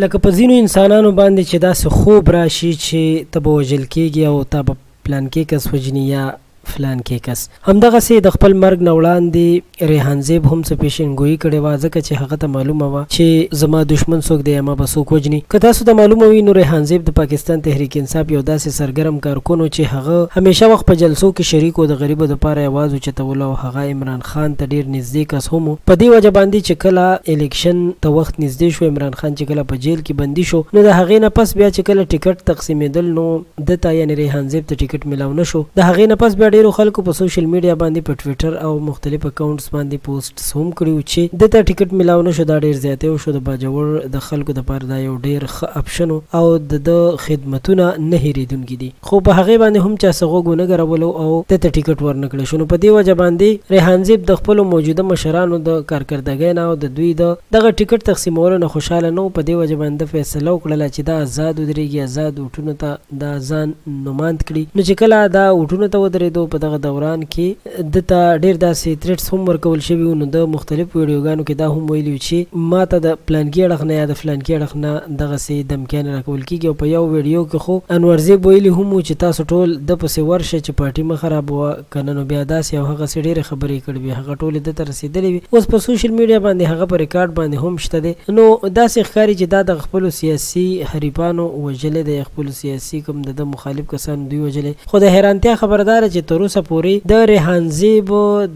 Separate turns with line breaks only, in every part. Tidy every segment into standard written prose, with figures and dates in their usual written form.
لکه په ځینو انسانانو باندې چې داسې خوب راشي چې ته به وژل کېږي او تا به پلانکې کس وژني یا فلانکې کس. همدغسې د خپل مرګ نه وړاندې ریحان زیب هم څه پیشنګویي کړې وه، ځکه چې هغه ته معلومه وه چې زما دښمن څوک دی یا ما به څوک وژني. که تاسو ته معلومه وي نو ریحان زیب د پاکستان تحریک انصاف یو داسې سرګرم کارکن و چې هغه همیشه وخت په جلسو کې شریک و، د غریبو دپاره یې اواز اوچتولو او هغه عمران خان ته ډېر نږدې کس هم و. په دې وجه باندې چې کله الیکشن ته وخت نږدې شو، عمران خان چې کله په جیل کې بندي شو نو د هغې نه پس بیا چې کله ټیکټ تقسیمېدل نو ده ته یعنې ریحان زیب ته ټیکټ میلاو نه شو. د هغې نه پس بیا ډیرو خلکو په سوشل میډیا باندې په ټویټر او مختلف اکاونټس باندې پوسټس هم کړي وو چې ده ته ټیکټ میلاو نه شو. دا ډیر زیاتی وشو، د باجوړ د خلکو دپاره دا یو ډیر ښه اپشن و او د ده خدمتونه نه هیریدونکي دي، خو په هغې باندې هم چا څه غوږ ونه ګرولو او ده ته ټیکټ ورنه کړی شو. نو په دې وجه باندې ریحان زیب د خپلو موجوده مشرانو د کارکردګۍ نه او د دوی د دغه ټیکټ تقسیمولو نه خوشحاله نه و. په دې وجه باندې ده فیصله وکړله چې دا ازاد ودرېږي، ازاد ووټونو ته دا ځان نوماند کړي. نو چې کله دا ووټونو ته ودرېدو په دغه دوران کې ده ته ډېر داسې تریټس هم ورکول شوي وو. نو ده مختلف ویډیوګانو کې دا هم ویلي وو چې ما ته د پلانکي اړخ نه یا د فلانکي اړخ نه دغسې دمکیانې راکول کېږي. او په یو ویډیو کې خو انور زیب ویلي هم وو چې تاسو ټول ده پسې ورشئ چې پارټي مه خرابوه، که نه نو بیا داسې او هغسې ډېرې خبرې یې کړې وې، هغه ټولې ده ته رسېدلې وې. اوس په سوشل میډیا باندې هغه په ریکارډ باندې هم شته دی. نو داسې ښکاري چې دا د خپلو سیاسي حریفانو وژلی دی، خپلو سیاسي کوم د ده مخالف کسانو دوی وژلی. خو د حیرانتیا خبره دا ده چې تر اوسه پورې د ریحان زیب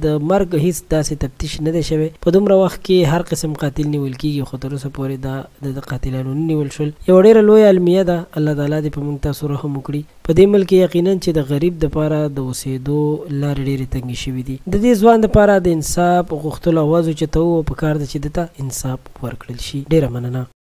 د مرګ هیڅ داسې تفتیش نه دی شوی. په دومره وخت کې هر قسم قاتل نیول کیږي، خو تر اوسه پورې دا د ده قاتلانو نه نیول شول. یوه ډېره لویه المیه ده. الله تعالی دې په موږ تاسو رحم وکړي. په دې ملک کې یقینا چې د غریب دپاره د اوسېدو لارې ډېرې تنګې شوې دي. د دې ځوان دپاره د انصاف غوښتلو اواز اوچتوو او په کار ده چې ده ته انصاف ورکړل شي. ډېره مننه.